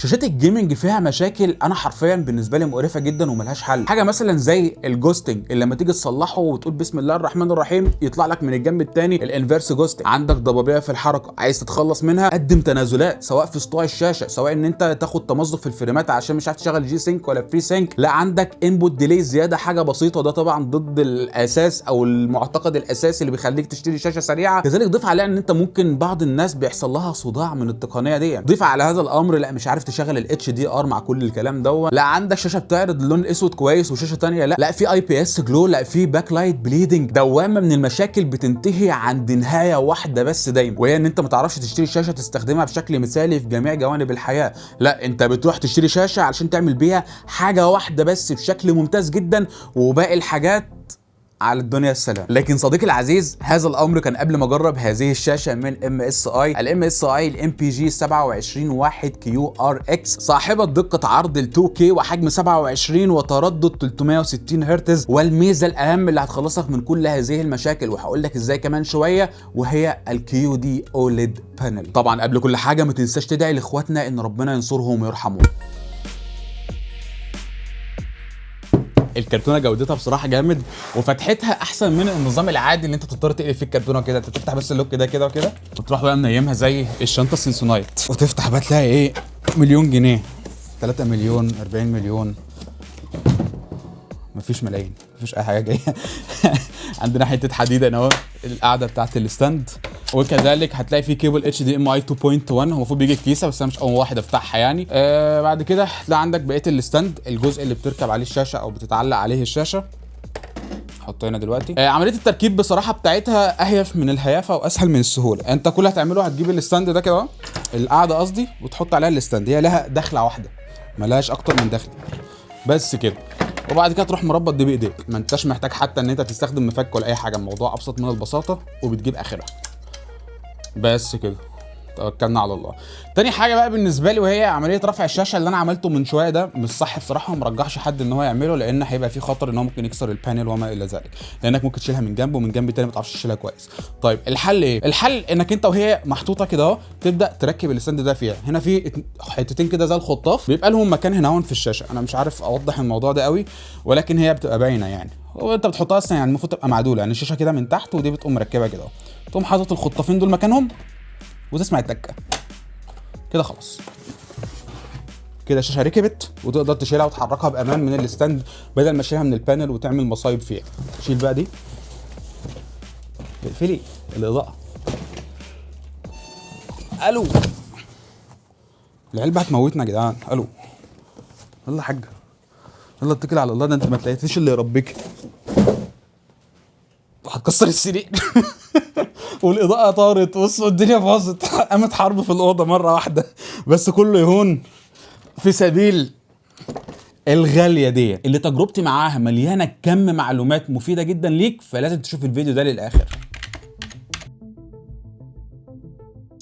شاشات ال gaming فيها مشاكل انا حرفيا بالنسبة لي مقرفة جدا وملهاش حل. حاجة مثلا زي ال ghosting اللي لما تيجي تصلحه وتقول بسم الله الرحمن الرحيم يطلع لك من الجنب الثاني ال inverse ghosting. عندك ضبابية في الحركة عايز تتخلص منها، قدم تنازلات سواء في سطوع الشاشة، سواء ان انت تاخد تمزق في الفريمات عشان مش عارف تشغل G-Sync ولا FreeSync. لا عندك input delay زيادة حاجة بسيطة، ده طبعا ضد الاساس او المعتقد الاساسي اللي بيخليك تشتري شاشة سريعة. كذلك ضيف عليها ان انت ممكن بعض الناس بيحصل لها صداع من التقنية دي. ضيف على هذا الامر لا مش عارف تشغل ال HDR مع كل الكلام دوت. لا عندك شاشة بتعرض اللون الاسود كويس وشاشه ثانية لا، لا في IPS glow، لا في backlight bleeding. دوامه من المشاكل بتنتهي عند نهاية واحدة بس دايما، وهي ان انت ما تعرفش تشتري شاشة تستخدمها بشكل مثالي في جميع جوانب الحياة. لا انت بتروح تشتري شاشة علشان تعمل بيها حاجة واحدة بس بشكل ممتاز جدا، وباقي الحاجات على الدنيا السلام. لكن صديقي العزيز، هذا الامر كان قبل ما اجرب هذه الشاشة من ام اس اي، الام اس اي الام بي جي 27 1 كيو ار اكس، صاحبه دقه عرض ال 2K وحجم 27 وتردد 360 هرتز. والميزة الاهم اللي هتخلصك من كل هذه المشاكل وهقول لك ازاي كمان شوية، وهي ال QD OLED panel. طبعا قبل كل حاجة ما تنساش تدعي لاخواتنا ان ربنا ينصرهم ويرحمهم. الكرتونه جودتها بصراحة جامد، وفتحتها احسن من النظام العادي اللي انت تضطر تقلب فيه الكرتونه كده. انت تفتح بس ال lock ده كده وكده، وتروح بقى منيمها زي الشنطة السنسونايت، وتفتح بقى تلاقي ايه، مليون جنيه، 3 مليون، 40 مليون، مفيش ملايين، مفيش اي حاجة جاية. عندنا حتة حديده هنا اهو، القاعدة بتاعت ال stand، وكذلك هتلاقي فيه كيبل HDMI 2.1، هو المفروض بيجي في كيسه بس انا مش اول واحد افتحها يعني. بعد كده هتلاقي عندك بقية ال stand، الجزء اللي بتركب عليه الشاشة او بتتعلق عليه الشاشة، حطه هنا دلوقتي. عملية التركيب بصراحة بتاعتها اهيف من الهيافه واسهل من السهولة. انت كل اللي هتعمله هتجيب ال stand ده كده، القاعدة قصدي، وتحط عليها ال stand. هي لها دخله واحدة، ملهاش اكتر من دخله بس كده. وبعد كده تروح مربط دي بايديك، ما انتش محتاج حتى ان انت تستخدم مفك ولا اي حاجة، الموضوع ابسط من البساطة وبتجيب اخرها بس كده. توكلنا على الله. تاني حاجة بقى بالنسبة لي وهي عملية رفع الشاشة اللي انا عملته من شوية، ده مش صح بصراحة ومرجحش حد ان هو يعمله، لان هيبقى في خطر ان هو ممكن يكسر ال panel وما الى ذلك، لانك ممكن تشيلها من جنب ومن جنب تاني ما تعرفش تشيلها كويس. طيب الحل ايه؟ الحل انك انت وهي محطوطة كده اهو تبدا تركب ال stand ده فيها. هنا في حتتين كده زي الخطاف بيبقى لهم مكان هنا هون في الشاشة. انا مش عارف اوضح الموضوع ده قوي، ولكن هي بتبقى باينة يعني، وانت بتحطها اصلا يعني المفروض تبقى معدوله، يعني الشاشة كده من تحت ودي بتقوم مركبة كده اهو، تقوم حاطط الخطافين دول مكانهم وتسمع التكه كده، خلاص كده الشاشة ركبت وتقدر تشيلها وتحركها بامان من ال stand بدل ما تشيلها من ال panel وتعمل مصايب فيها. شيل بقى دي، اقفلي الاضاءة. الو العلبة هتموتنا يا جدعان. الو يلا يا حاجة، يلا اتكل على الله، ده انت ما تلاقيتيش اللي يربيك، هتكسر السرير. والاضاءة طارت، بصوا الدنيا باظت، قامت حرب في الاوضة مرة واحدة، بس كله يهون في سبيل الغالية دي اللي تجربتي معاها مليانة كم معلومات مفيدة جدا ليك، فلازم تشوف الفيديو ده للاخر.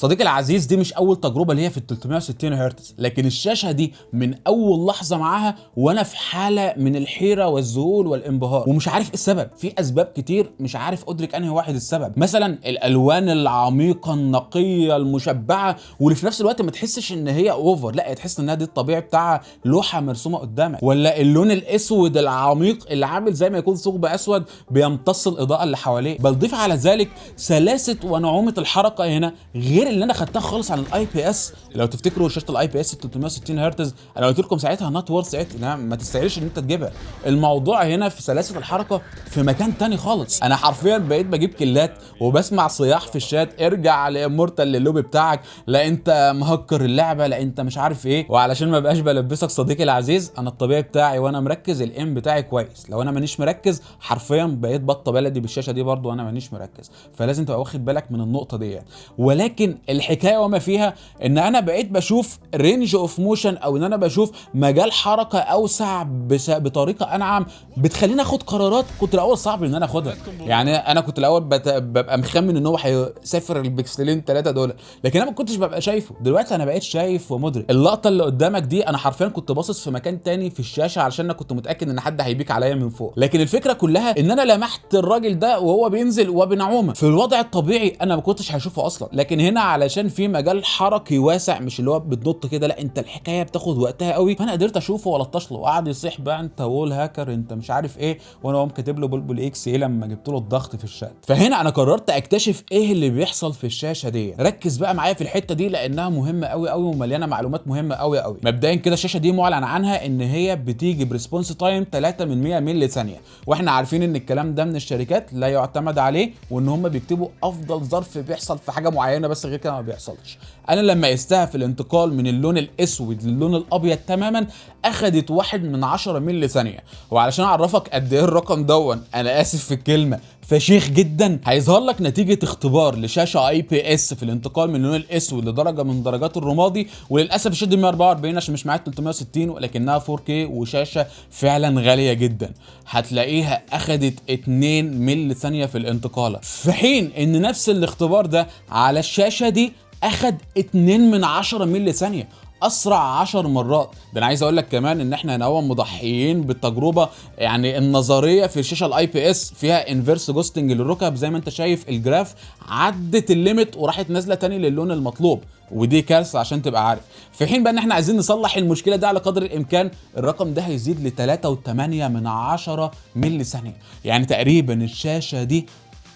صديقي العزيز، دي مش اول تجربه ليا في ال 360 هرتز، لكن الشاشة دي من اول لحظة معاها وانا في حاله من الحيرة والذهول والانبهار، ومش عارف ايه السبب. في اسباب كتير مش عارف ادرك انهي واحد السبب. مثلا الالوان العميقة النقية المشبعة، واللي في نفس الوقت ما تحسش ان هي over، لا تحس انها دي الطبيعي بتاعها، لوحة مرسومه قدامك. ولا اللون الاسود العميق اللي عامل زي ما يكون ثقب اسود بيمتص الاضاءة اللي حواليه. بل ضيف على ذلك سلاسة ونعومه الحركة هنا، غير اللي انا خدتها خالص عن ال IPS. لو تفتكروا شاشة ال IPS 360 هرتز انا قلت لكم ساعتها not worth it، ما تستاهلش ان انت تجيبها. الموضوع هنا في سلاسة الحركة في مكان تاني خالص. انا حرفيا بقيت بجيب kill ات وبسمع صياح في الشات، ارجع ل Immortal لل lobby بتاعك، لا انت مهكر اللعبة، لا انت مش عارف ايه. وعلشان ما بقاش بلبسك صديقي العزيز، انا الطبيعي بتاعي وانا مركز ال aim بتاعي كويس، لو انا مانيش مركز حرفيا بقيت بطه بلدي بالشاشة دي برضو وانا مانيش مركز، فلازم تبقى واخد بالك من النقطة دي. ولكن الحكاية وما فيها ان انا بقيت بشوف range of motion، او ان انا بشوف مجال حركة اوسع بطريقة انعم، بتخليني اخد قرارات كنت الاول صعب ان انا اخدها. يعني انا كنت الاول ببقى مخمن ان هو هيسافر البكسلين 3 دول، لكن انا ما كنتش ببقى شايفه. دلوقتي انا بقيت شايف ومدرك. اللقطة اللي قدامك دي انا حرفيا كنت باصص في مكان تاني في الشاشة علشان انا كنت متاكد ان حد هي peek عليا من فوق، لكن الفكرة كلها ان انا لمحت الراجل ده وهو بينزل وبنعومه. في الوضع الطبيعي انا ما كنتش هشوفه اصلا، لكن هنا علشان في مجال حركي واسع، مش اللي هو بتنط كده، لا انت الحكاية بتاخد وقتها قوي. فانا قدرت اشوفه والطش له، وقعد يصيح بقى انت wall hacker انت مش عارف ايه، وانا قوم كاتب له بلبل اكس ايه لما جبت له الضغط في الشات. فهنا انا قررت اكتشف ايه اللي بيحصل في الشاشة دي. ركز بقى معايا في الحتة دي لانها مهمة قوي قوي ومليانة معلومات مهمة قوي قوي. مبدئيا كده الشاشة دي معلن عنها ان هي بتيجي ب response time 3 من 100 ملي ثانية، واحنا عارفين ان الكلام ده من الشركات لا يعتمد عليه، وان هم بيكتبوا افضل ظرف بيحصل في حاجة معينة بس غير كده ما بيحصلش. انا لما قستها في الانتقال من اللون الاسود للون الابيض تماما اخدت 1 من 10 ملي ثانية. وعلشان اعرفك قد ايه الرقم دون، انا اسف في الكلمة، فشيخ جدا، هيظهر لك نتيجة اختبار لشاشه IPS في الانتقال من اللون الاسود لدرجة من درجات الرمادي. وللاسف الشاشة دي 144 عشان مش معايا 360، ولكنها 4K وشاشه فعلا غالية جدا. هتلاقيها اخدت 2 ملي ثانية في الانتقاله، في حين ان نفس الاختبار ده على الشاشة دي اخد 2 من 10 ملي ثانية، اسرع 10 مرات. ده انا عايز اقول لك كمان ان احنا هنا مضحيين بالتجربة يعني النظرية في الشاشة ال IPS فيها inverse ghosting للركب، زي ما انت شايف ال graph عدت ال limit وراحت نازله تاني للون المطلوب، ودي كارثة عشان تبقى عارف. في حين بقى ان احنا عايزين نصلح المشكلة دي على قدر الامكان، الرقم ده هيزيد ل 3.8 من 10 ملي ثانية، يعني تقريبا الشاشة دي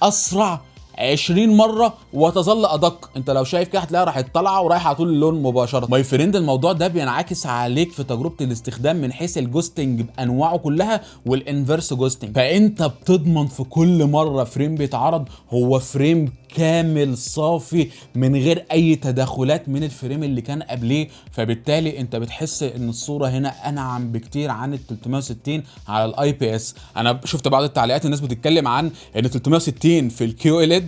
اسرع 20 مرة وتظل ادق. انت لو شايف كده هتلاقيها راحت طالعه ورايحه على طول اللون مباشرة. my friend الموضوع ده بينعكس عليك في تجربه الاستخدام من حيث ال ghosting بانواعه كلها وال inverse ghosting، فانت بتضمن في كل مرة frame بيتعرض هو frame كامل صافي من غير اي تدخلات من ال frame اللي كان قبليه، فبالتالي انت بتحس ان الصورة هنا انعم بكتير عن ال 360 على ال IPS. انا شفت بعض التعليقات الناس بتتكلم عن ان 360 في ال QLED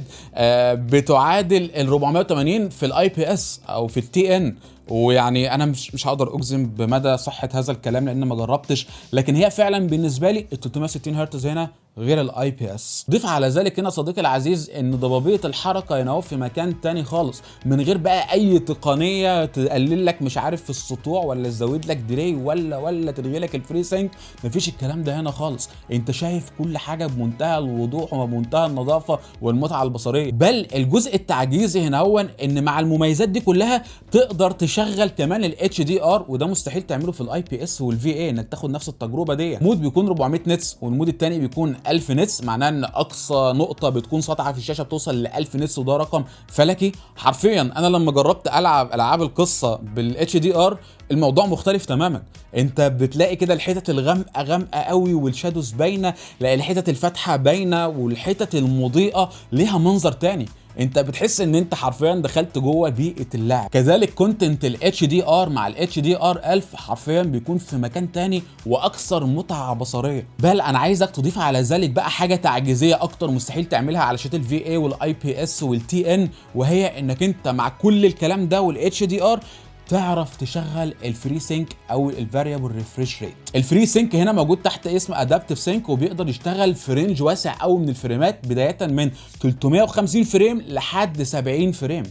بتعادل ال 480 في ال IPS او في ال TN، ويعني انا مش هقدر اجزم بمدى صحة هذا الكلام لان ما جربتش، لكن هي فعلا بالنسبة لي ال 360 هرتز هنا غير ال IPS. ضيف على ذلك هنا صديقي العزيز ان ضبابية الحركة هنا في مكان تاني خالص، من غير بقى اي تقنية تقلل لك مش عارف في السطوع ولا تزود لك delay ولا تلغي لك ال FreeSync، مفيش الكلام ده هنا خالص. انت شايف كل حاجة بمنتهى الوضوح وبمنتهى النظافة والمتعة البصرية. بل الجزء التعجيزي هنا هو ان مع المميزات دي كلها تقدر تشغل كمان ال HDR، وده مستحيل تعمله في ال IPS وال VA انك تاخد نفس التجربة دي. mode بيكون 400 nits وال mode الثاني بيكون 1000 nits، معناه ان اقصى نقطة بتكون ساطعه في الشاشة بتوصل ل 1000 nits، وده رقم فلكي حرفيا. انا لما جربت العب العاب القصة بال HDR الموضوع مختلف تماما، انت بتلاقي كده الحتت الغامقه غامقه قوي وال shadows باينة، لا الحتت الفاتحة باينة والحتت المضيئة ليها منظر تاني، انت بتحس ان انت حرفيا دخلت جوه بيئة اللعب. كذلك content ال HDR مع ال HDR 1000 حرفيا بيكون في مكان تاني واكثر متعه بصريه. بل انا عايزك تضيف على ذلك بقى حاجة تعجيزية اكتر مستحيل تعملها على شاشات ال VA وال IPS وال TN، وهي انك انت مع كل الكلام ده وال HDR تعرف تشغل ال FreeSync او ال variable refresh rate. ال FreeSync هنا موجود تحت اسم adaptive sync، وبيقدر يشتغل في range واسع قوي من الفريمات، بداية من 350 frame لحد 70 frame.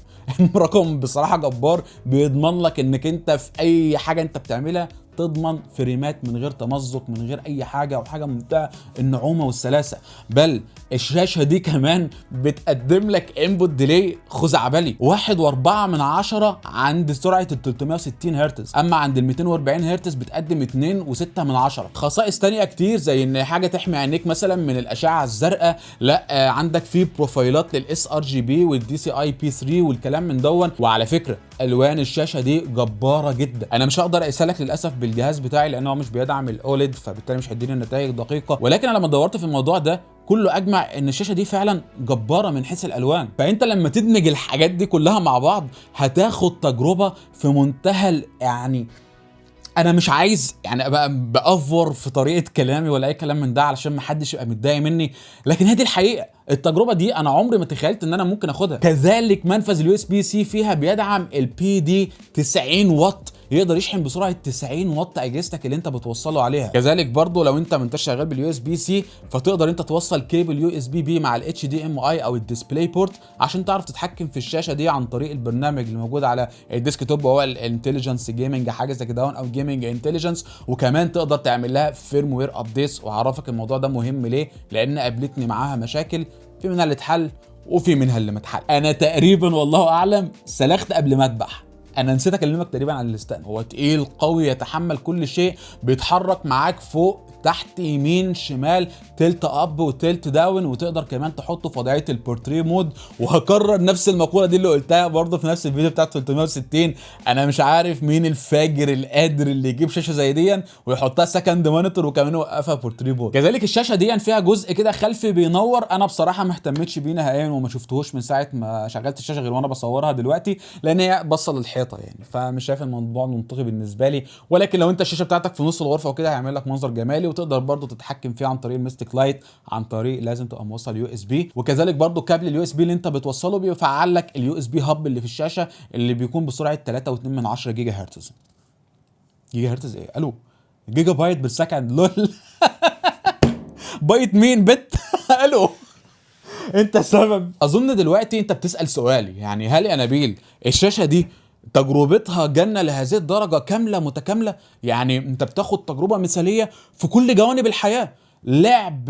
رقم بصراحة جبار، بيضمن لك انك انت في اي حاجة انت بتعملها تضمن فريمات من غير تمزق من غير اي حاجة، وحاجه منتهى النعومه والسلاسه. بل الشاشة دي كمان بتقدم لك input delay خزعبلي 1.4 من 10 عند سرعة ال 360 هرتز، اما عند ال 240 هرتز بتقدم 2.6 من 10. خصائص تانية كتير زي ان حاجة تحمي عينيك مثلا من الاشعة الزرقاء، لا عندك في بروفايلات لل sRGB وال DCI-P3 والكلام من دون. وعلى فكرة الوان الشاشة دي جبارة جدا، انا مش هقدر اقيسها لك للاسف بالجهاز بتاعي لان هو مش بيدعم ال OLED، فبالتالي مش هيديني النتائج دقيقة، ولكن انا لما دورت في الموضوع ده كله اجمع ان الشاشة دي فعلا جبارة من حيث الالوان. فانت لما تدمج الحاجات دي كلها مع بعض هتاخد تجربه في منتهى يعني انا مش عايز يعني ابقى بافور في طريقه كلامي ولا اي كلام من ده علشان ما حدش يبقى متضايق مني، لكن هذه الحقيقة. التجربة دي انا عمري ما تخيلت ان انا ممكن اخدها. كذلك منفذ ال USB-C فيها بيدعم ال PD 90 واط، يقدر يشحن بسرعة 90 واط اجهزتك اللي انت بتوصله عليها. كذلك برضو لو انت ما انتش شغال بال USB-C فتقدر انت توصل cable USB B مع ال HDMI او ال DisplayPort عشان تعرف تتحكم في الشاشة دي عن طريق البرنامج اللي موجود على ال desktop، وهو ال Intelligence Gaming حاجة زي كده او Gaming Intelligence. وكمان تقدر تعمل لها firmware updates، وهعرفك الموضوع ده مهم ليه لان قابلتني معاها مشاكل في منها اللي اتحل وفي منها اللي ما اتحل. انا تقريبا والله اعلم سلخت قبل ما اذبح. انا نسيت اكلمك تقريبا عن ال stand، هو تقيل قوي يتحمل كل شيء، بيتحرك معاك فوق تحت يمين شمال، tilt up و tilt down، وتقدر كمان تحطه في وضعية ال portrait mode. وهكرر نفس المقولة دي اللي قلتها برضه في نفس الفيديو بتاع 360، انا مش عارف مين الفاجر القادر اللي يجيب شاشة زي دي ويحطها second monitor وكمان يوقفها portrait mode. كذلك الشاشة دي فيها جزء كده خلفي بينور، انا بصراحة ما اهتمتش بيه نهائيا وما شفتهوش من ساعة ما شغلت الشاشة غير وانا بصورها دلوقتي، لان هي باصة للحيطه يعني، فمش شايف الموضوع منطقي بالنسبة لي. ولكن لو انت الشاشة بتاعتك في نص الغرفة وكده هيعمل لك منظر جمالي، وتقدر برضو تتحكم فيه عن طريق ال Mystic Light، عن طريق لازم تبقى موصل USB، وكذلك برضو كابل ال USB اللي انت بتوصله بيفعل لك ال USB hub اللي في الشاشة اللي بيكون بسرعة 3.2 جيجا هرتز. جيجا هرتز ايه؟ الو، gigabyte بال second، lol byte مين bit؟ الو انت السبب. اظن دلوقتي انت بتسال سؤال، يعني هل يا نبيل الشاشة دي تجربتها جنة لهذه الدرجة كاملة متكاملة؟ يعني انت بتاخد تجربه مثاليه في كل جوانب الحياة، لعب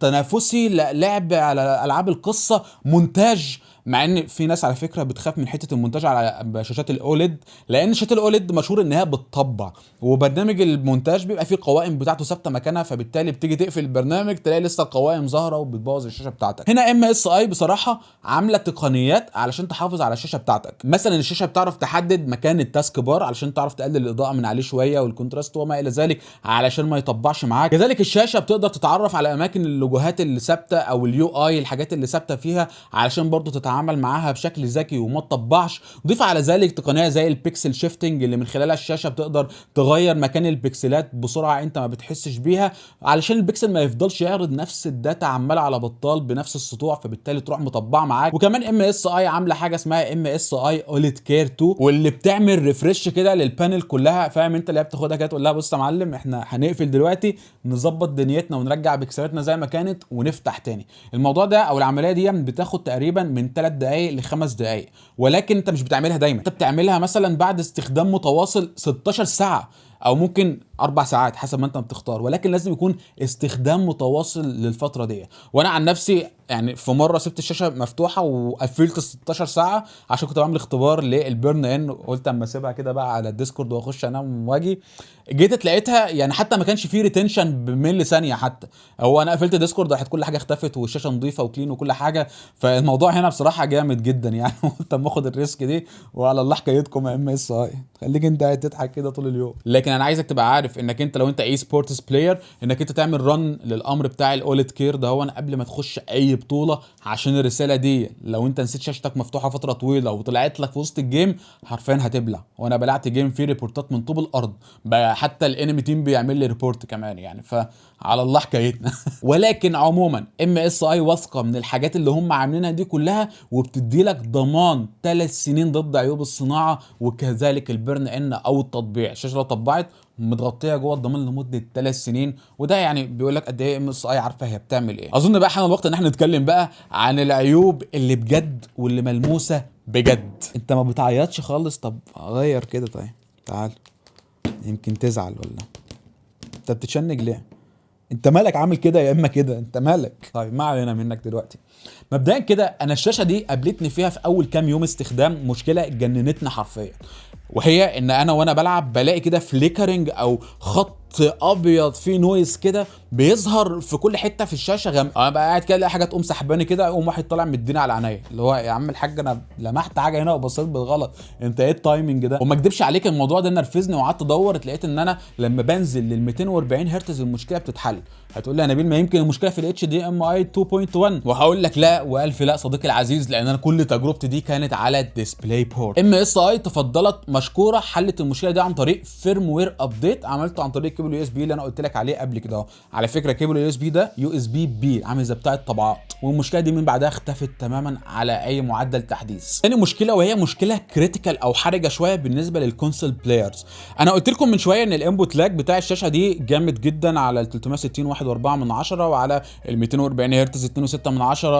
تنافسي، لعب على العاب القصة، مونتاج، مع ان في ناس على فكرة بتخاف من حتة المونتاج على شاشات ال OLED، لان شاشات ال OLED مشهور انها بتطبع، وبرنامج المونتاج بيبقى فيه قوائم بتاعته ثابتة مكانها، فبالتالي بتيجي تقفل البرنامج تلاقي لسه القوائم ظاهره وبتبوظ الشاشة بتاعتك. هنا MSI بصراحة عامله تقنيات علشان تحافظ على الشاشة بتاعتك. مثلا الشاشة بتعرف تحدد مكان ال task bar علشان تعرف تقلل الاضاءة من عليه شوية وال contrast وما الى ذلك علشان ما يطبعش معاك. كذلك الشاشة بتقدر تتعرف على اماكن اللوجوهات اللي ثابتة او ال UI الحاجات اللي ثابتة فيها علشان برضو تتعامل معاها بشكل ذكي وما تطبعش. ضيف على ذلك تقنية زي ال pixel shifting اللي من خلالها الشاشة بتقدر تغير مكان البكسلات بسرعة انت ما بتحسش بيها، علشان البكسل ما يفضلش يعرض نفس ال data عمال على بطال بنفس السطوع، فبالتالي تروح مطبعة معاك. وكمان MSI عامله حاجة اسمها MSI OLED Care 2، واللي بتعمل refresh كده لل panel كلها، فاهم انت؟ اللي هي بتاخدها كده تقول لها بص يا معلم احنا هنقفل دلوقتي، نظبط دنيتنا ونرجع بكسلاتنا زي ما كانت ونفتح تاني. الموضوع ده او العملية دي بتاخد تقريبا من 3 دقائق ل 5 دقائق، ولكن انت مش بتعملها دايما، انت بتعملها مثلا بعد استخدام متواصل 16 ساعة او ممكن 4 ساعات حسب ما انت بتختار، ولكن لازم يكون استخدام متواصل للفترة دي. وانا عن نفسي يعني في مرة سبت الشاشة مفتوحة وقفلت 16 ساعة عشان كنت بعمل اختبار لل burn in، قلت اما اسيبها كده بقى على ال Discord واخش انام واجي، جيت لقيتها يعني حتى ما كانش فيه retention بملي ثانية حتى، هو انا قفلت Discord راحت كل حاجة اختفت والشاشه نظيفة و clean وكل حاجة. فالموضوع هنا بصراحة جامد جدا يعني قلت اما اخد ال risk دي وعلى الله حكايتكم يا MSI، خليك انت قاعد تضحك كده طول اليوم. لكن انا عايزك تبقى عارف انك انت لو انت esports player انك انت تعمل run للامر بتاع ال OLED Care ده هو قبل ما تخش اي بطوله، عشان الرسالة دي لو انت نسيت شاشتك مفتوحة فترة طويلة وطلعت لك في وسط ال game حرفيا هتبلع. وانا بلعت game فيه report ات من طوب الارض، حتى ال enemy team بيعمل لي report كمان يعني، فعلى الله حكايتنا. ولكن عموما MSI واثقة من الحاجات اللي هم عاملينها دي كلها، وبتدي لك ضمان 3 سنين ضد عيوب الصناعة وكذلك ال burn in او التطبيع. الشاشة لو طبعت متغطيه جوه الضمان لمدة 3 سنين، وده يعني بيقول لك قد ايه MSI عارفه هي بتعمل ايه. اظن بقى حان الوقت ان احنا نتكلم بقى عن العيوب اللي بجد واللي ملموسة بجد. انت ما بتعيطش خالص، طب غير كده، طيب تعال يمكن تزعل، ولا انت بتتشنج ليه؟ انت مالك عامل كده يا اما كده، انت مالك؟ طيب ما علينا منك دلوقتي. مبدئيا كده انا الشاشة دي قابلتني فيها في اول كام يوم استخدام مشكلة جننتنا حرفيا، وهي ان انا وانا بلعب بلاقي كده flickering او خط ابيض فيه noise كده بيظهر في كل حتة في الشاشة غامق. انا بقى قاعد كده الاقي حاجة تقوم سحباني كده، اقوم واحد طالع مديني على عينيا، اللي هو يا عم الحاج انا لمحت حاجة هنا وبصيت بالغلط، انت ايه ال timing ده؟ وما اكدبش عليك الموضوع ده نرفزني، وقعدت ادور لقيت ان انا لما بنزل لل 240 هرتز المشكلة بتتحل. هتقول لي يا نبيل ما يمكن المشكلة في ال HDMI 2.1، وهقول لك لا والف لا صديقي العزيز، لان انا كل تجربتي دي كانت على ال DisplayPort. MSI تفضلت مشكورة حلت المشكلة دي عن طريق firmware update عملته عن طريق كيبل USB اللي انا قلت لك عليه قبل كده. على فكرة كيبل USB ده USB B عامل زي بتاع الطبعات، والمشكلة دي من بعدها اختفت تماما على اي معدل تحديث. ثاني مشكلة وهي مشكلة critical او حرجه شوية بالنسبة لل console players. انا قلت لكم من شوية ان ال input lag بتاع الشاشة دي جامد جدا على ال 360 1.4 وعلى ال 240 هرتز 2.6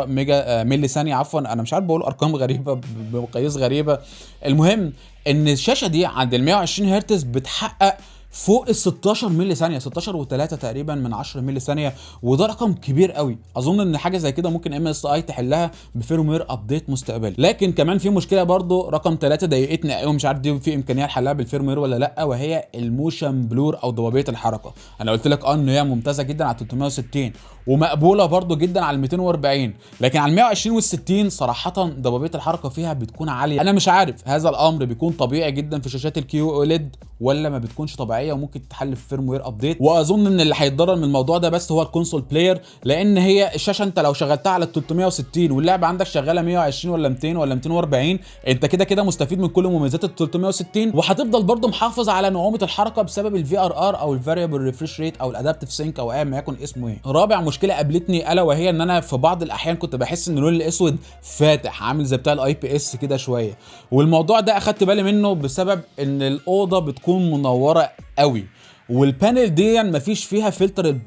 ميجا ملي ثانية، عفوا انا مش عارف بقول ارقام غريبة بمقاييس غريبة. المهم ان الشاشة دي عند ال 120 هرتز بتحقق فوق ال 16 ملي ثانيه، 16 و3 تقريبا من 10 ملي ثانيه، وده رقم كبير قوي. اظن ان حاجة زي كده ممكن MSI تحلها ب firmware update مستقبلي. لكن كمان في مشكلة برضو رقم 3 ضايقتني قوي، مش عارف دي في امكانية لحلها بال firmware ولا لا، وهي ال motion blur او ضبابية الحركة. انا قلت لك ان هي ممتازة جدا على 360 ومقبوله برضو جدا على 240، لكن على 120 وال 60 صراحة ضبابية الحركة فيها بتكون عالية. انا مش عارف هذا الامر بيكون طبيعي جدا في شاشات ال QOLED ولا ما بتكونش طبيعية وممكن تتحل في firmware update. واظن ان اللي هيتضرر من الموضوع ده بس هو ال console player، لان هي الشاشة انت لو شغلتها على ال 360 واللعبة عندك شغالة 120 ولا 200 ولا 240، انت كده كده مستفيد من كل مميزات ال 360، وهتفضل برضو محافظ على نعومة الحركة بسبب ال VRR او ال variable refresh rate او ال adaptive sync او ايا ما يكن اسمه ايه. رابع مشكلة قابلتني الا وهي ان انا في بعض الاحيان كنت بحس ان اللون الاسود فاتح عامل زي بتاع ال IPS كده شوية، والموضوع ده اخدت بالي منه بسبب ان الاوضة بتكون منورة قوي، وال panel دي مفيش فيها فلتر ال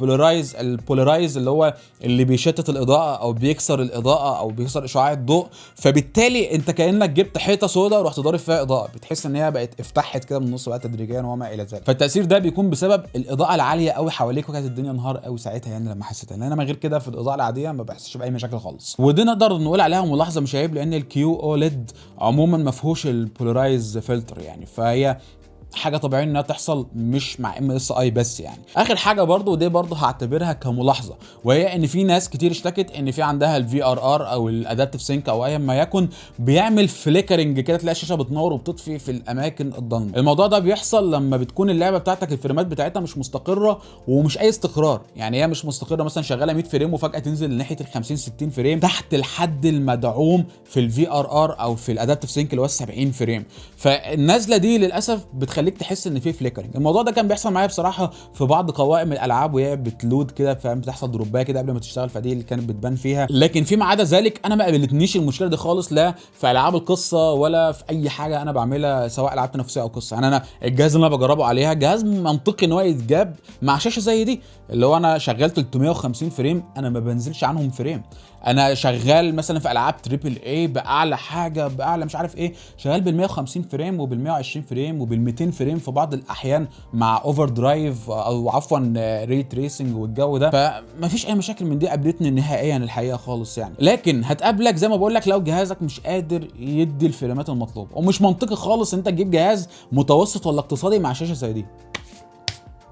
polarize اللي هو اللي بيشتت الاضاءة او بيكسر الاضاءة او بيكسر اشعاع الضوء، فبالتالي انت كانك جبت حيطة سوداء ورحت ضارب فيها اضاءه، بتحس ان هي بقت افتحت كده من النص بقى تدريجيا وما الى ذلك. فالتاثير ده بيكون بسبب الاضاءة العالية قوي حواليك، وكانت الدنيا نهار قوي ساعتها يعني لما حسيتها، لان انا من غير كده في الاضاءة العادية ما بحسش باي مشاكل خالص. ودي نقدر نقول عليها ملاحظة مش عيب، لان ال QOLED عموما ما فيهوش ال polarize filter يعني، فهي حاجة طبيعية انها تحصل مش مع MSI بس يعني. اخر حاجة برضو، ودي برضو هعتبرها كملاحظه، وهي ان في ناس كتير اشتكت ان في عندها ال VRR او ال adaptive sync او ايا ما يكن بيعمل flickering كده، تلاقي الشاشة بتنور وبتطفي في الاماكن الضلمة. الموضوع ده بيحصل لما بتكون اللعبة بتاعتك الفريمات بتاعتها مش مستقره، ومش اي استقرار يعني، هي مش مستقره مثلا شغالة 100 frame وفجاة تنزل لناحيه ال 50 60 frame تحت الحد المدعوم في ال VRR او في ال adaptive sync اللي هو 70 frame. فالنزله دي للاسف بتخليك تحس ان في flickering. الموضوع ده كان بيحصل معايا بصراحة في بعض قوائم الالعاب وهي بت load كده، فاهم، بتحصل drop ايه كده قبل ما تشتغل، فدي اللي كانت بتبان فيها. لكن فيما عدا ذلك انا ما قابلتنيش المشكلة دي خالص، لا في العاب القصة ولا في اي حاجة انا بعملها سواء العاب تنافسية او قصة. يعني انا الجهاز اللي انا بجربه عليها جهاز منطقي ان هو يتجاب مع شاشة زي دي، اللي هو انا شغال 350 frame، انا ما بنزلش عنهم frame. انا شغال مثلا في العاب triple A باعلى حاجة، باعلى مش عارف ايه، شغال بال 150 frame وبال 120 frame وبال 200 frame في بعض الاحيان مع overdrive او عفوا ray tracing والجو ده، فما فيش اي مشاكل من دي قابلتني نهائيا الحقيقة خالص يعني. لكن هتقابلك زي ما بقول لك لو جهازك مش قادر يدي الفريمات المطلوبة، ومش منطقي خالص انت تجيب جهاز متوسط ولا اقتصادي مع شاشة زي دي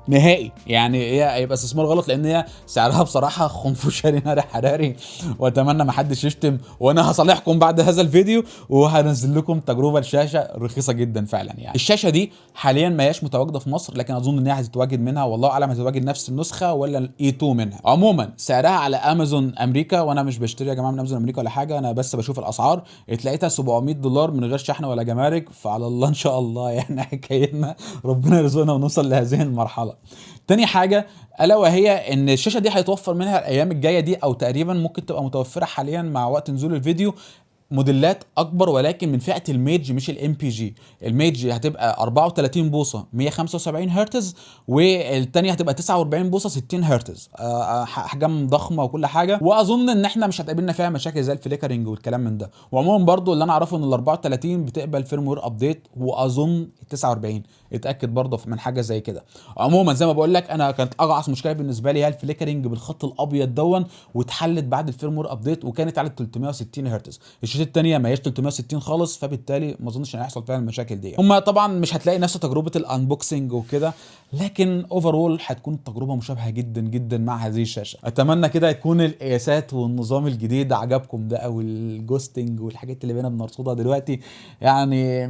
نهائي يعني، هي هيبقى استثمار غلط، لان هي سعرها بصراحة خنفشاري نار حراري. واتمنى ما حدش يشتم، وانا هصالحكم بعد هذا الفيديو وهنزل لكم تجربه لشاشه رخيصة جدا فعلا يعني. الشاشة دي حاليا ما هياش متواجدة في مصر، لكن اظن انها هتتواجد منها، والله اعلم هتتواجد نفس النسخة ولا ال A2 منها. عموما سعرها على امازون امريكا، وانا مش بشتري يا جماعة من امازون امريكا ولا حاجة، انا بس بشوف الاسعار، اتلاقيتها $700 من غير شحن ولا جمارك. فعلى الله ان شاء الله يعني حكايتنا ربنا يرزقنا ونوصل لهذه المرحلة. تاني حاجة الا وهي ان الشاشة دي هيتوفر منها الايام الجاية دي، او تقريبا ممكن تبقى متوفرة حاليا مع وقت نزول الفيديو، موديلات اكبر ولكن من فئة ال Mage مش ال MPG. ال Mage هتبقى 34 بوصه 175 هرتز، والثانية هتبقى 49 بوصه 60 هرتز، احجام ضخمة وكل حاجة، واظن ان احنا مش هتقابلنا فيها مشاكل زي ال flickering والكلام من ده. وعموما برضو اللي انا اعرفه ان ال 34 بتقبل firmware update، واظن ال 49 اتاكد برضو من حاجة زي كده. عموما زي ما بقول لك انا كانت اجعص مشكلة بالنسبة لي هي ال flickering بالخط الابيض دون، واتحلت بعد ال firmware update، وكانت على 360 هرتز. الشاشة الثانية ما هياش 360 خالص، فبالتالي ما اظنش ان هيحصل فيها المشاكل دي. هما طبعا مش هتلاقي نفس تجربه ال unboxing وكده، لكن overall هتكون التجربة مشابهة جدا جدا مع هذه الشاشة. اتمنى كده يكون القياسات والنظام الجديد عجبكم ده، او ال ghosting والحاجات اللي بقينا بنرصدها دلوقتي. يعني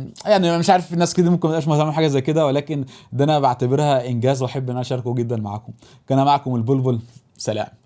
مش عارف الناس كده ممكن ما تبقاش مهتمة بحاجة زي كده، ولكن ده انا بعتبرها انجاز واحب ان انا اشاركه جدا معاكم. كان معكم البلبل، سلام.